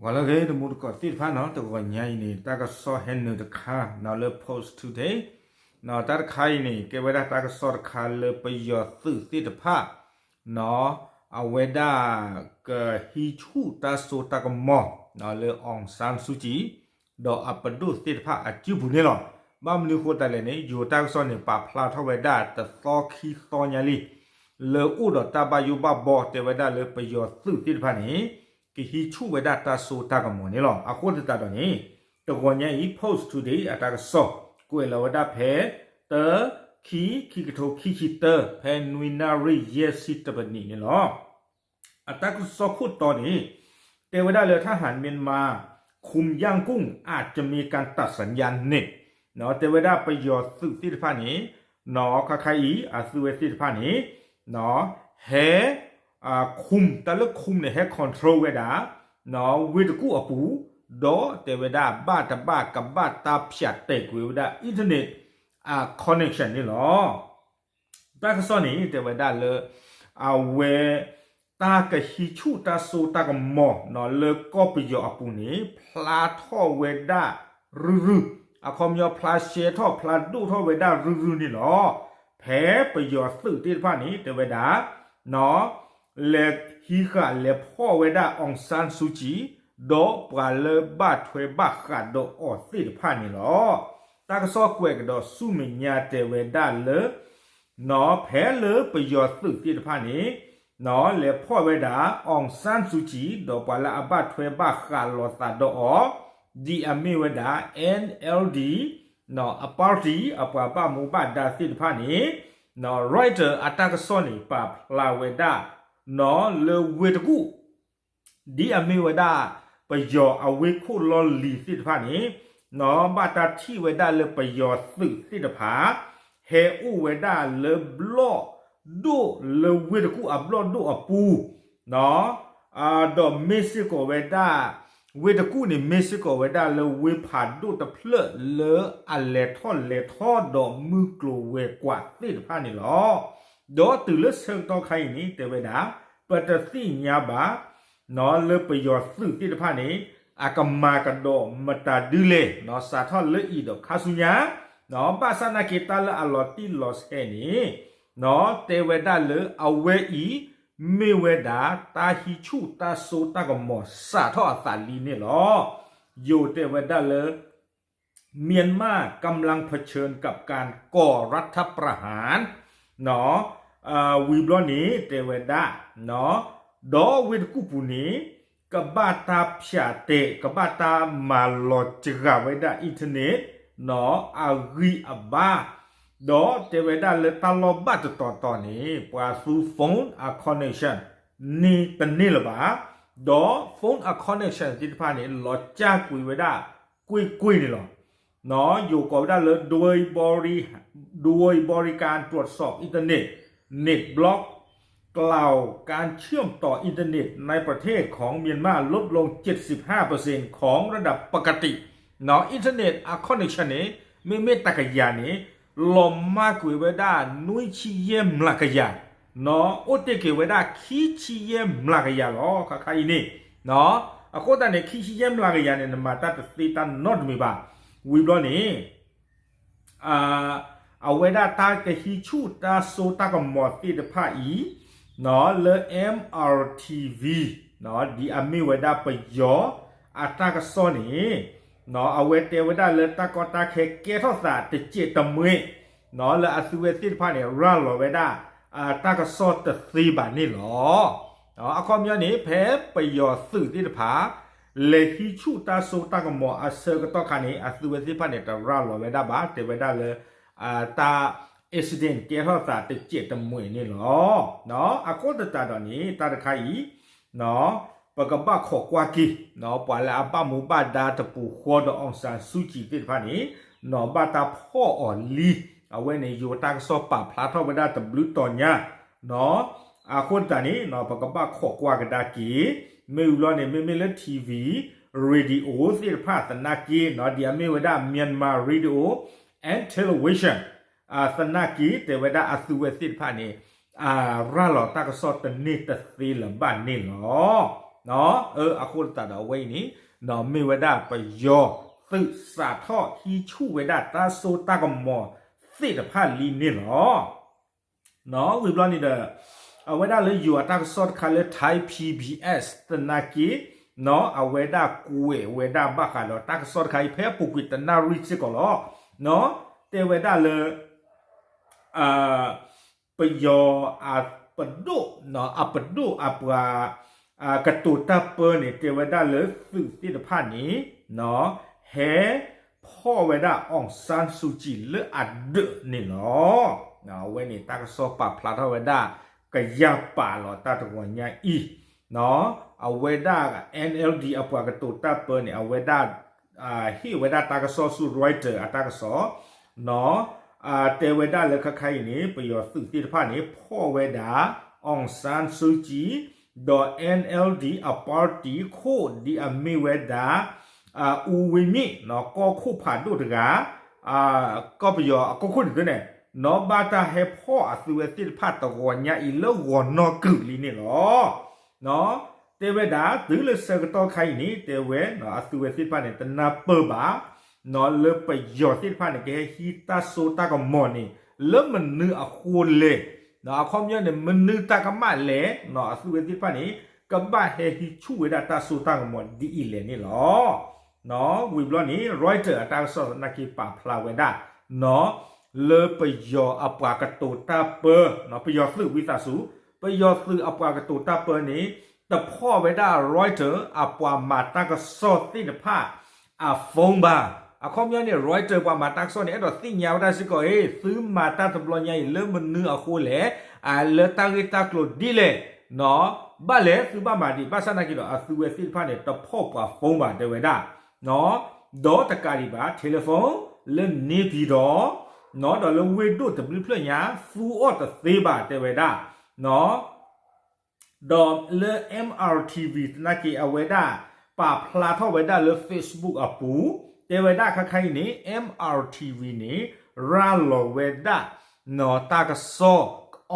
ဂီၤလၢအဂ့ၤ တံၤသကိးသ့ၣ်တဖၣ်နီၤ, တဂီၤညါအံၤန့ၣ် တၢ်ကစီၣ်ဟဲနုာ်တခါနီၤလၢ Post Today နီၤ, တၢ်တခါအံၤန့ၣ် ကဲဝဲဒၣ်တၢ်ကစီၣ်တခါလၢပယီၤသုးသ့ၣ်တဖၣ်နီၤ, အဝဲဒၣ်ကဟံးဆူၣ်တၢ်စိတၢ်ကမီၤနီၤလၢ အောင်ဆန်းစုကြည် ဒီးအပဒိၣ်သ့ၣ်တဖၣ်အစုပူၤန့ၣ်လီၤ. ဘၣ်မနုၤအဃိသတးလဲၣ်န့ၣ် ယိၤတၢ်ကစီၣ်န့ၣ် ပာ်ဖျါထီၣ်ဝဲဒၣ်တသီခံသီညါလံ လၢအိၣ်ဒီးတၢ်ဘၣ်ယိၣ်ဘၣ်ဘီ တဲဝဲဒၣ်လၢပယီၤသုးသ့ၣ်တဖၣ်န့ၣ် ကဟံးဆူၣ်ဝဲဒၣ်တၢ်စိတၢ်ကမီၤန့ၣ်လီၤ. အဃိသတးဒီးန့ၣ် တဂီၤညါအံၤ Post Today အတၢ်ကစီၣ် ကွဲးလီၤဝဲဒၣ်ဖဲ တၢ ခံ ခံကထိခံဆံတၢ ဖဲနွံနၣ်ရံၣ်ယဲၢ်ဆံတပနံးန့ၣ်လီၤ. အတၢ်ကစီၣ်ခိၣ်တီန့ၣ် တဲဝဲဒၣ်လၢ ทหารเมียนมาคุมย่างกุ้ง อาจจะมีการตัดสัญญาณเน็ต နီၤ, တဲဝဲဒၣ်ပယီၤသုးသ့ၣ်တဖၣ်န့ၣ် နီၤ, ခါခါအံၤ အသုဝဲသ့ၣ်တဖၣ်န့ၣ် နီၤ, ဟဲ คุม, တၢ်လၢ คุม န့ၣ် ဟဲ control ဝဲဒၣ် နီၤ, ဝ့ၢ်တကူၣ်အပူၤ, ဒီးတဲဝဲဒၣ်ဘၣ်တဘၣ်ကဘၣ်တၢ်ဖၠးတဲာ်ကွံာ်ဝဲဒၣ် internet connection န့ၣ်လီၤ. တၢ်ကစီၣ်န့ၣ် တဲဝဲဒၣ်လၢ အဝဲ တၢ်ကဟံးဆူၣ်တၢ်စိတၢ်ကမီၤနီၤ လၢကီၢ်ပယီၤအပူၤန့ၣ် ဖျါထီၣ်ဝဲဒၣ်ရုၢ်ရုၢ်, အခီပညီ ဖျါရှဲထီၣ် ဖျါဒိၣ်ထီၣ်ဝဲဒၣ်ရုၢ်ရုၢ်န့ၣ်လီၤ. ဖဲပယီၤသုးသ့ၣ်တဖၣ်န့ၣ် တဲဝဲဒၣ် နီၤ, လဲၤဟံးဃာ်လဲၤဖီၣ်ဝဲဒၣ် အောင်ဆန်းစုကြည် ဒီးပှၤလၢဘၣ်ထွဲဘၣ်ဃးဒီးအီၤသ့ၣ်တဖၣ်န့ၣ်လီၤ. တၢ်ကစီၣ်ကွဲးကဒီးဆူမဲာ်ညါတဲဝဲဒၣ်လၢ နီၤ, ဖဲလၢပယီၤသုးသ့ၣ်တဖၣ်န့ၣ် နီၤ, လဲၤဖီၣ်ဝဲဒၣ် အောင်ဆန်းစုကြည် ဒီးပှၤလၢအဘၣ်ထွဲဘၣ်ဃးလိာ်သးဒီးအီၤ ဒ်အမ့ၢ်ဝဲဒၣ် NLD နီၤ, အ party အပှၤဘၣ်မူဘၣ်ဒါသ့ၣ်တဖၣ်န့ၣ် နီၤ, Reuters အတၢ်ကစီၣ်န့ၣ် ပာ်ဖျါဝဲဒၣ် နီၤ, လၢဝ့ၢ်တကူၣ် ဒ်အမ့ၢ်ဝဲဒၣ် ပယီၤအဝ့ၢ်ခိၣ်လီၢ်လံၤသ့ၣ်တဖၣ်န့ၣ် နီၤ, ဘၣ်တၢ်ထံၣ်ဝဲဒၣ်လၢပယီၤသုးသ့ၣ်တဖၣ် ဟဲအိၣ်ဝဲဒၣ်လၢဘျီၣ်ဒိၣ်လၢဝ့ၢ်တကူၣ်အဘျီၣ်ဒိၣ်အပူၤ နီၤ, ဒီးမ့ၢ်စ့ၢ်ကီးဝဲဒၣ် ဝ့ၢ်တကူၣ်န့ၣ် မ့ၢ်စ့ၢ်ကီးဝဲဒၣ်လၢဝ့ၢ်ဖးဒိၣ်တဖျၢၣ်လၢအလဲၤထီၣ်လဲၤထီဒီးမုၢ်ကျိၤဝဲၤကွာ်သ့ၣ်တဖၣ်န့ၣ်လီၤ. ဒီးတုၤလၢဆၢကတီၢ်ခါအံၤန့ၣ် တဲဝဲဒၣ် ပတသ့ၣ်ညါဘၣ် နီၤ, လၢပယီၤသုးသ့ၣ်တဖၣ်န့ၣ် အကမၤကဒီးမတၤဒုလဲၣ်, နီၤ, စးထီၣ်လၢအံၤဒီးခါဆူညါ, နီၤ, ဘၣ်ဆၣ်နာ်က့ၤတၢ်လၢအလီၤတံၢ်လီၤဆဲးန့ၣ်, နီၤ, တဲဝဲဒၣ်လၢအဝဲအံၤ မ့ၢ်ဝဲဒၣ်တၢ်ဟံးဆူၣ်တၢ်စိတၢ်ကမီၤစးထီၣ်အသးလံန့ၣ်လီၤ. ယိၤတဲဝဲဒၣ်လၢ မြန်မာ့ကမ်းလမ်း เผชิญกับการก่อรัฐประหาร နီၤ, ဝံၤဘျီန့ၣ် တဲဝဲဒၣ် နီၤ, ဒီးဝ့ၢ်တကူၣ်ပူၤန့ၣ် ကဘၣ်တၢ်ဖၠးတဲာ် ကဘၣ်တၢ်မၤလီၤစှၤဝဲဒၣ် internet နီၤ, အဂံၢ်အဘါ, ဒီးတဲဝဲဒၣ်လၢတၢ်လီၢ်ဘၣ်တတီၤတီၤန့ၣ် ပှၤသူ phone အ connection န့ၢ်တန့ၢ်လၢၤဘၣ်, ဒီး phone အ connection သ့ၣ်တဖၣ်န့ၣ် လီၤစၢ်ကွံာ်ဝဲဒၣ် ကွ့ၢ်ကွ့ၢ်န့ၣ်လီၤ. နီၤ, ယိၤကိးဝဲဒၣ်လၢ ด้วยบริ ด้วยบริการตรวจสอบอินเทอร์เน็ต เน็ตบล็อก กล่าวการเชื่อมต่ออินเทอร์เน็ตในประเทศของเมียนมาลดลง เจ็ดสิบห้าเปอร์เซ็นต์ ของระดับปกติ နီၤ, internet အ connection န့ၣ် မ့မ့ၢ်တကယၤန့ၣ် လီၤမၢ်ကွံာ်ဝဲဒၣ် နွံဆံယဲၢ်မျးကယၤ, နီၤ, အိၣ်တ့ၢ်က့ၤဝဲဒၣ် ခံဆံယဲၢ်မျးကယၤလီၤ. ခါခါအံၤန့ၣ်, နီၤ, အဃိသတးန့ၣ် ခံဆံယဲၢ်မျးကယၤန့ၣ် နမၤတၢ်တသ့တၢ်နီတမံၤဘၣ်. ဝံၤဘျီန့ၣ် အဝဲဒၣ်တၢ်ကဟံးဆူၣ်တၢ်စိတၢ်ကမီၤသ့ၣ်တဖၣ်အံၤ, နီၤ, လၢ MRTV, နီၤ, ဒ်အမ့ၢ်ဝဲဒၣ်ပယီၤအတၢ်ကစီၣ်န့ၣ်, နီၤ, အဝဲတဲဝဲဒၣ်လၢတၢ်ကီတၢ်ခဲကဲထီၣ်သးတစဲးတမှဲၤ, နီၤ, လၢအသုဝဲသ့ၣ်တဖၣ်န့ၣ် ရၤလီၤဝဲဒၣ် တၢ်ကစီၣ်တသ့ဘၣ်န့ၣ်လီၤ. အခီပညီန့ၣ် ဖဲပယီၤသုးသ့ၣ်တဖၣ် လဲၤဟံးဆူၣ်တၢ်စိတၢ်ကမီၤအဆၢကတီၢ်ခါန့ၣ် အသုဝဲသ့ၣ်တဖၣ်န့ၣ် တရၤလီၤဝဲဒၣ်ဘၣ်, တဲဝဲဒၣ်လၢ တၢ် accident ကဲထီၣ်သးတစဲးတမှဲၤန့ၣ်လီၤ. အဃိသတးဒီးန့ၣ် တၢ်တခါအံၤ ပကဘၣ်ခိးကွၢ်က့ၤ ပှၤလၢအဘၣ်မူဘၣ်ဒါတပူၤဃီဒီး အောင်ဆန်းစုကြည် သ့ၣ်တဖၣ်န့ၣ် နီၤ ဘၣ်တၢ်ဖီၣ်အီၤလံ. အဝဲန့ၣ် ယိၤတၢ်ကစီၣ်ပာ်ဖျါထီၣ်ဝဲဒၣ်တဘျုးတီၤညါ, နီၤ. အဃိသတးန့ၣ် ပကဘၣ်ခိးကွၢ်ကဒါက့ၤ, မ့ၢ်ဝံၤလီၤန့ၣ် မ့မ့ၢ်လၢ ထံၣ်ဝံၤ radio သ့ၣ်တဖၣ်သနာ်က့ နီၤ ဒ်အမ့ၢ်ဝဲဒၣ် Myanmar Radio and Television သနာ်က့ တဲဝဲဒၣ်အသုဝဲသ့ၣ်တဖၣ်န့ၣ် ရၤလီၤတၢ်ကစီၣ်တန့ၢ်တသ့လၢၤဘၣ်န့ၣ်လီၤ. အဃိသတးဒီးအဝဲအံၤန့ၣ် မ့ၢ်ဝဲဒၣ်ပယီၤသုးစးထီၣ်ဟံးဆူၣ်ဝဲဒၣ်တၢ်စိတၢ်ကမီၤသ့ၣ်တဖၣ်လံန့ၣ်လီၤ. ဝံၤဘျီန့ၣ်ဒီး အဝဲဒၣ်လၢယိၤအတၢ်ကစီၣ်တခါလၢ Thai P B S သနာ်က့ အဝဲဒၣ်ကွဲးဝဲဒၣ်ဘၣ်ဃးဒီးတၢ်ကစီၣ်တခါအံၤ ဖဲအပူၤကွံာ်တနၣ်ရံၣ်စ့ၢ်ကီးလီၤ. တဲဝဲဒၣ်လၢ ပယီၤအပဒိၣ် အပဒိၣ်အပှၤ ကတိၤတၢ်ပၢန့ၣ် တဲဝဲဒၣ်လၢသုးသ့ၣ်တဖၣ်န့ၣ် ဟဲဖီၣ်ဝဲဒၣ် အောင်ဆန်းစုကြည် လၢအဒၢးန့ၣ်လီၤ. အဝဲန့ၣ်တၢ်ကစီၣ်ပာ်ဖျါထီၣ်ဝဲဒၣ် ကယၤပာ်လီၤတၢ်တဂီၤညါအံၤ အဝဲဒၣ် N L D အပှၤကတိၤတၢ်ပၢန့ၣ် အဝဲဒၣ် ဟ့ၣ်ဝဲဒၣ်တၢ်ကစီၣ်ဆူ Reuters အတၢ်ကစီၣ် တဲဝဲဒၣ်လၢခဲခါအံၤန့ၣ် ပယီၤသုးသ့ၣ်တဖၣ်န့ၣ် ဖီၣ်ဝဲဒၣ် အောင်ဆန်းစုကြည် ဒီး N L D အ party ခိၣ် ဒ်အမ့ၢ်ဝဲဒၣ် ဦးဝင်းမြင့် ကီၢ်ခိၣ်ဖးဒိၣ်တဂၤ ကီၢ်ပယီၤအကီၢ်ခိၣ်န့ၣ်သ့န့ၣ် နီၢ်ဘၣ်တၢ်ဟဲဖီၣ်အသုဝဲသ့ၣ်တဖၣ်တဂီၤညါအံၤလၢဂီၤနီၢ်ကရုၢ်လံန့ၣ်လီၤ. တဲဝဲဒၣ်တုၤလၢဆၢကတီၢ်ခါအံၤန့ၣ် တဲဝဲ အသုဝဲသ့ၣ်တဖၣ်န့ၣ် တနၢ်ပၢၢ်ဘၣ် လၢပယီၤသ့ၣ်တဖၣ်န့ၣ် ကဟဲဟံးတၢ်စိတၢ်ကမီၤန့ၣ် လၢမနုၤအဃိလဲၣ်, အခီပညီန့ၣ် မနုၤတၢ်ကမၣ်လဲၣ်, အသုဝဲသ့ၣ်တဖၣ်န့ၣ် ကဘၣ်ဟဲဟံးဆူၣ်ဝဲဒၣ်တၢ်စိတၢ်ကမီၤဒ်အံၤလဲၣ်န့ၣ်လီၤ. ဝံၤဘျီန့ၣ် Reuters အတၢ်ကစီၣ်သနာ်က့ပာ်ဖျါဝဲဒၣ် လၢပယီၤအပှၤကတိၤတၢ်ပၢ ပယီၤသုးဝံသးစူၤ, ပယီၤသုးအပှၤကတိၤတၢ်ပၢန့ၣ် တဖီၣ်ဝဲဒၣ် Reuters အပှၤမၤတၢ်ကစီၣ်သ့ၣ်တဖၣ် အ phone ဘၣ်. အခီပညီန့ၣ် Reuters ပှၤမၤတၢ်ကစီၣ်န့ၣ် အဲၣ်ဒိးသ့ၣ်ညါဝဲဒၣ်စ့ၢ်ကီး အ့ သုမၤတၢ်တဘျီညါအံၤ လၢမနုၤအဃိလဲၣ်, လၢတၢ်ဂ့ၢ်တၢ်ကျိၤဒ်လဲၣ်, ဘၣ်လဲၣ်သုဘၣ်မၤဒံး ဘၣ်ဆၣ်သနာ်က့ဒီး အသုဝဲသ့ၣ်တဖၣ်န့ၣ် တဖီၣ်ပှၤ phone ဘၣ်တဲဝဲဒၣ် ဒီးတကးဒံးဘၣ် telephone လၢန့ၢ်ဖံဒီး ဒီးလၢဝ့ၢ်ဒိၣ်တဘျုးဖျၢၣ်ညါ သူအီၤတသ့ဘၣ်တဲဝဲဒၣ် ဒီးလၢ M R T V သနာ်က့အဝဲဒၣ် ပာ်ဖျါထီၣ်ဝဲဒၣ်လၢ Facebook အပူၤ တဲဝဲဒၣ်ခဲခါအံၤန့ၣ် M R T V န့ၣ် ရၤလီၤဝဲဒၣ် တၢ်ကစီၣ်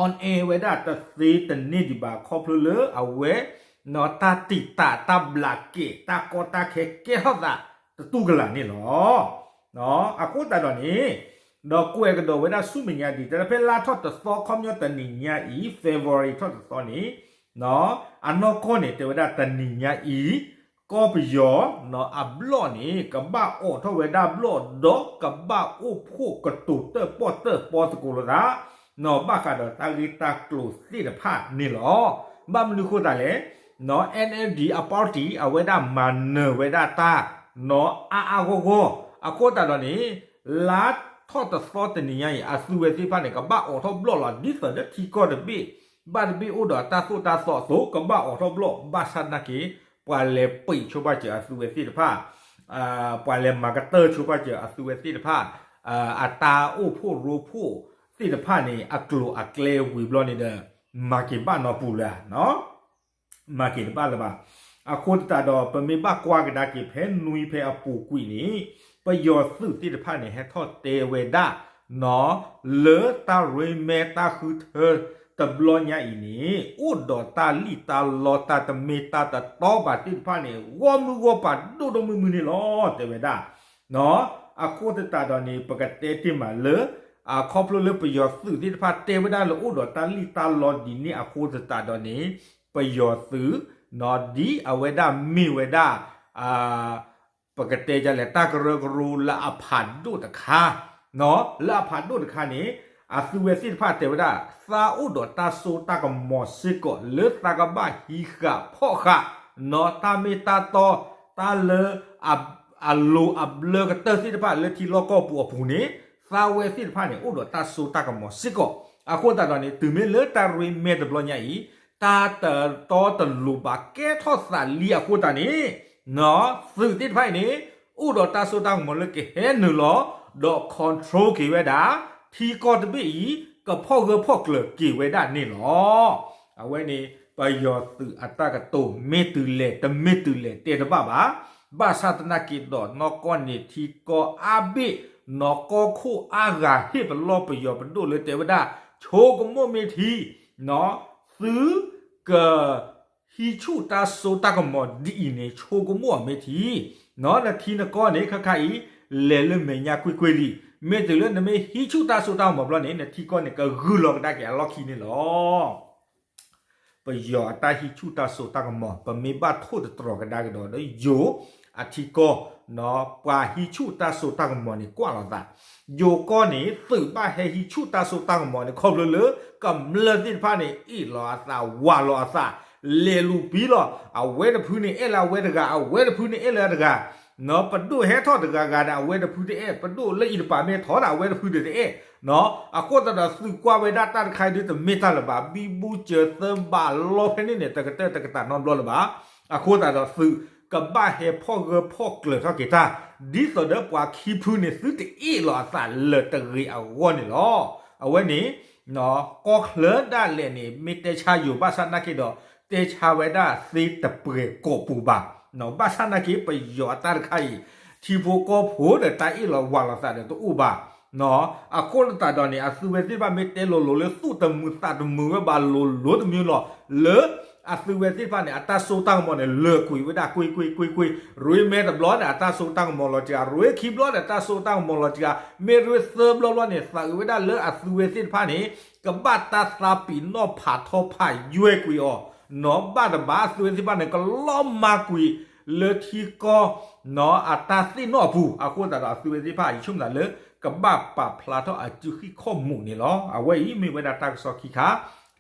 on air ဝဲဒၣ်တသ့တန့ၢ်ဒံးဘၣ် ခီဖျိလၢအဝဲ တၢ်တံာ်တာ်တၢ်ဘျးကဲး တၢ်ကီတၢ်ခဲကဲထီၣ်သးတတူၢ်ကလာ်န့ၣ်လီၤ. အဃိသတးဒီးန့ၣ် ဒီးကွဲးကဒီးဝဲဒၣ်ဆူမဲာ်ညါဒ် တဲဖဲလါထီၣ်တသီ ခီပညီတနံၤညါအံၤ February ထီၣ်တသီန့ၣ် အနီၢ်ကီၢ်န့ၣ် တဲဝဲဒၣ်တနံၤညါအံၤ ကီၢ်ပယီၤ အဘျီၣ်န့ၣ် ကဘၣ်အိးထီၣ်ဝဲဒၣ်ဘျီၣ် ဒီးကဘၣ်အိၣ်ဖှိၣ်ကတိၤတၢၣ်ပီၣ်တၢၣ်ပီသကိးလိာ်သး ဘၣ်ဃးဒီးတၢ်ဂ့ၢ်တၢ်ကျိၤသ့ၣ်တဖၣ်န့ၣ်လီၤ. ဘၣ်မနုၤအဃိသတးလဲၣ် N L D အ party အဝဲဒၣ်မၤနၢၤဝဲဒၣ်တၢ် နီၢ်အါအါဂီၢ်ဂီၢ် အဃိသတးဒီးန့ၣ် လါထီၣ်တသီတနံၤညါအံၤ အသုဝဲသ့ၣ်တဖၣ်န့ၣ် ကဘၣ်အိးထီၣ်ဘျီၣ်လီၤ ဒ်သိးလၢထံကီၢ်တဘ့ၣ် ဘၣ်တဘ့ၣ်အိၣ်ဒီးတၢ်သိၣ်တၢ်သီအသိး ကဘၣ်အိးထီၣ်ဘျီၣ် ဘၣ်ဆၣ်သနာ်က့ ပှၤလဲၤပံာ်ဆိပာ်စၢၤအသုဝဲသ့ၣ်တဖၣ် ပှၤလဲၤမၤကတၢၢ်ဆိပာ်စၢၤအသုဝဲသ့ၣ်တဖၣ် အတၢ်အိၣ်ဖှိၣ်ရိဖှိၣ်သ့ၣ်တဖၣ်န့ၣ် အကျိၤအကျဲဝံၤဘျီန့ၣ်ဒီး မၤက့ၤဘၣ်နီတပူၤလၢၤ မၤက့ၤတဘၣ်လၢၤဘၣ်. အဃိသတးဒီး ပမ့ၢ်ဘၣ်ကွၢ်ကဒါက့ၤဖဲနွံဖဲအပူၤကွံာ်န့ၣ် ပယီၤသုးသ့ၣ်တဖၣ်န့ၣ် ဟဲထီၣ်တဲဝဲဒၣ် လၢတၢ်ရ့မဲတၢ်ဃုထၢတဘျီညါအံၤန့ၣ် အိၣ်ဒီးတၢ်လံၣ်တၢ်လီတၢ်တမ့ၢ်တၢ်တတီဘၣ်သ့ၣ်တဖၣ်န့ၣ် ဂီၢ်မုၢ်ဂီၢ်ပၤဒိၣ်ဒိၣ်မုၢ်မုၢ်န့ၣ်လီၤ တဲဝဲဒၣ် အဃိသတးဒီးန့ၣ် ပကတဲတ့ၢ်မးလၢ အခီဖျိလၢပယီၤသုးသ့ၣ်တဖၣ်တဲဝဲဒၣ်လၢအိၣ်ဒီးတၢ်လံၣ်တၢ်လီဒ်န့ၣ်အဃိသတးဒီးန့ၣ် ပယီၤသုး ဒ်အဝဲဒၣ်မ့ၢ်ဝဲဒၣ် ပကတဲဒ်လဲၣ် တၢ်ကရၢကရိလၢအဖးဒိၣ်တခါ လၢအဖးဒိၣ်တခါန့ၣ် အသုဝဲသ့ၣ်တဖၣ်တဲဝဲဒၣ် သးအိၣ်ဒီးတၢ်စိတၢ်ကမီၤစ့ၢ်ကီး လၢသးကဘၣ်ဟံးဃာ်ဖီၣ်ဃာ် တၢ်မ့ၢ်တၢ်တီ တၢ်လၢ အလိၤအဘျၢကတၢၢ်သ့ၣ်တဖၣ်လၢထံလီၢ်ကီၢ်ပူၤအပူၤန့ၣ် သးဝဲသ့ၣ်တဖၣ်န့ၣ် အိၣ်ဒီးတၢ်စိတၢ်ကမီၤစ့ၢ်ကီး အဃိသတးဒီးန့ၣ် တုၤမ့ၢ်လၢတၢ်ရ့မဲတဘျီညါအံၤ တၢ်တတီတလိၤဘၣ်ကဲထီၣ်သးလံအဃိသတးန့ၣ် သုးသ့ၣ်တဖၣ်အံၤန့ၣ် အိၣ်ဒီးတၢ်စိတၢ်ကမီၤလၢကဟဲနုာ်လီၤ ဒီး control က့ၤဝဲဒၣ် ထံကီၢ်တဘ့ၣ်အံၤ ကဖီၣ်ဂၢၢ်ဖီၣ်ကျၢၤက့ၤဝဲဒၣ်န့ၣ်လီၤ. အဝဲန့ၣ် ပယီၤသုးအတၢ်ကတိၤ မ့ၢ်တုၤလဲၣ် တမ့ၢ်တုၤလဲၣ် တဲတဘၣ်ဘၣ်. ဘၣ်ဆၣ်သနာ်က့ဒီး နီၢ်ကီၢ်န့ၣ် ထံကီၢ်အါဘ့ၣ် နီၢ်ကီၢ်ခိၣ်အါဂၤဟ့ၣ်ပလီၢ်ပယီၤပဒိၣ်လၢတဲဝဲဒၣ် ဆိကမိၣ်မ့ၢ်ထံ သုက ဟံး ဟံးဆူၣ်တၢ်စိတၢ်ကမီၤဒ်အံၤန့ၣ် ဆိကမိၣ်အီၤမ့ၢ်ထံ, နထံနကီၢ်န့ၣ် ခဲခါအံၤ လဲၤလၢမဲာ်ညါကွ့ၢ်ကွ့ၢ်လံ. မ့ၢ်တုၤလၢနမ့ၢ်ဟံးဆူၣ်တၢ်စိတၢ်ကမီၤဘျီန့ၣ် နထံကီၢ်န့ၣ် ကဂုာ်လီၤကဒါက့ၤအလီၢ်ခံန့ၣ်လီၤ. ပယီၤအတၢ်ဟံးဆူၣ်တၢ်စိတၢ်ကမီၤ ပမ့ၢ်ဘၣ်ထိၣ်သတြီၤကဒါကဒီးဒီးယိၤအထံကီၢ်, ပှၤဟံးဆူၣ်တၢ်စိတၢ်ကမီၤန့ၣ် ကွၢ်လီၤသး, ယိၤကီၢ်န့ၣ် သုးဘၣ်ဟဲဟံးဆူၣ်တၢ်စိတၢ်ကမီၤန့ၣ် ခီဖျိလၢ ကမျၢၢ်သ့ၣ်တဖၣ်န့ၣ် အ့ၣ်လီၤအသး ဝးလီၤအသး လဲၤလူၤပံလီၤ. အဝဲတဖုန့ၣ်အဲၣ်လၢအဝဲတဂၤ, အဝဲတဖုန့ၣ်အဲၣ်လၢအတဂၤ, ပဒိၣ်ဟဲထီၣ်တဂၤဂၤဒီး အဝဲတဖုတအဲၣ်, ပဒိၣ်လၢအံၤတပၤမ့ၢ်ထီၣ်ဒီး အဝဲတဖုဒီးတအဲၣ်, အဃိသတးဒီးသုးကွၢ်ဝဲဒၣ်တၢ်တခါအံၤဒ်တမ့ၢ်တၢ်လၢၤဘၣ်, ဘံဘူစၢၤသၢဘးလီဖဲန့ၣ်န့ၣ် တကတၢၢ်တကတၢၢ်နီတဘျီလၢၤဘၣ်. အဃိသတးဒီးသုးကဘၣ်ဟဲဖီၣ်ဂၢၢ်ဖီၣ်ကျၢၤထီၣ်က့ၤတၢ်, ဒ်သိးဒီးပှၤခံဖုန့ၣ် သုတအ့ၣ်လီၤအသးလၢၤတဂ့ၤအဂီၢ်န့ၣ်လီၤ. အဝဲန့ၣ် ကီၢ်ချၢဒၣ်လဲာ်န့ၣ် မ့ၢ်တဲဆါယိၤဘၣ်ဆၣ်နာ်က့ဒီး တဲဆါဝဲဒၣ်သ့တပှဲၤကိာ်ပူၤဘၣ်. ဘၣ်ဆၣ်နာ်က့ ပယီၤအတၢ်တခါအံၤ ထံဖိကီၢ်ဖိဒီးတၢ်အ့ၣ်လီၤဝးလီၤသးဒီးတအိၣ်ဘၣ်. အဃိသတးဒီးန့ၣ် အသုဝဲသ့ၣ်တဖၣ်မ့ၢ်တဲလိၤလိၤလၢသူၣ်တမုာ်သးတမုာ်ဝဲဘၣ်လိၤလိၤတမံၤလီၤ. လၢအသုဝဲသ့ၣ်တဖၣ်န့ၣ် အတၢ်စိတၢ်ကမီၤန့ၣ် လၢာ်ကွံာ်ဝဲဒၣ်ကွ့ၢ်ကွ့ၢ်ကွ့ၢ်ကွ့ၢ်, ရ့မဲတဘျီန့ၣ် အတၢ်စိတၢ်ကမီၤလီၤတဂၤ, ရ့ခံဘျီန့ၣ် အတၢ်စိတၢ်ကမီၤလီၤတဂၤ, မ့ၢ်ရ့သၢဘျီဘျီန့ၣ် သးအုးဝဲဒၣ်လၢအသုဝဲသ့ၣ်တဖၣ်န့ၣ် ကဘၣ်တၢ်သးပံာ်နီၣ်ဖးထီဖးယွဲၢ်ကွံာ်အီၤ, နီၢ်ဘၣ်တဘၣ်အသုဝဲသ့ၣ်တဖၣ်န့ၣ် ကလီၤမၢ်ကွံာ်လၢထံကီၢ် နီၢ်အတၢ်သ့ၣ်နီၣ်အပူၤ, အဃိသတးဒီးအသုဝဲသ့ၣ်တဖၣ် ယဆိကမိၣ်သးလၢ ကဘၣ်ပာ်ဖျါထီၣ်အစုဟံၣ်ခီၣ်မူးန့ၣ်လီၤ. အဝဲအံၤမ့ၢ်ဝဲဒၣ်တၢ်ကစီၣ်ခံခါ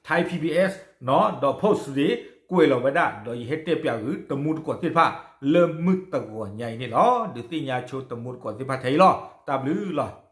Thai PBS ဒီး Post Today ကွဲးလီၤဝဲဒၣ် ဒီးယဟဲတဲပၠးဂုာ် တမူတကိးသ့ၣ်တဖၣ် လၢမုၢ်တဂီၤညါအံၤန့ၣ်လီၤ. ဒုးသ့ၣ်ညါဆိတမူတကိးသ့ၣ်တဖၣ်ထဲအံၤလီၤ. တၢ်ဘျုးလီၤ.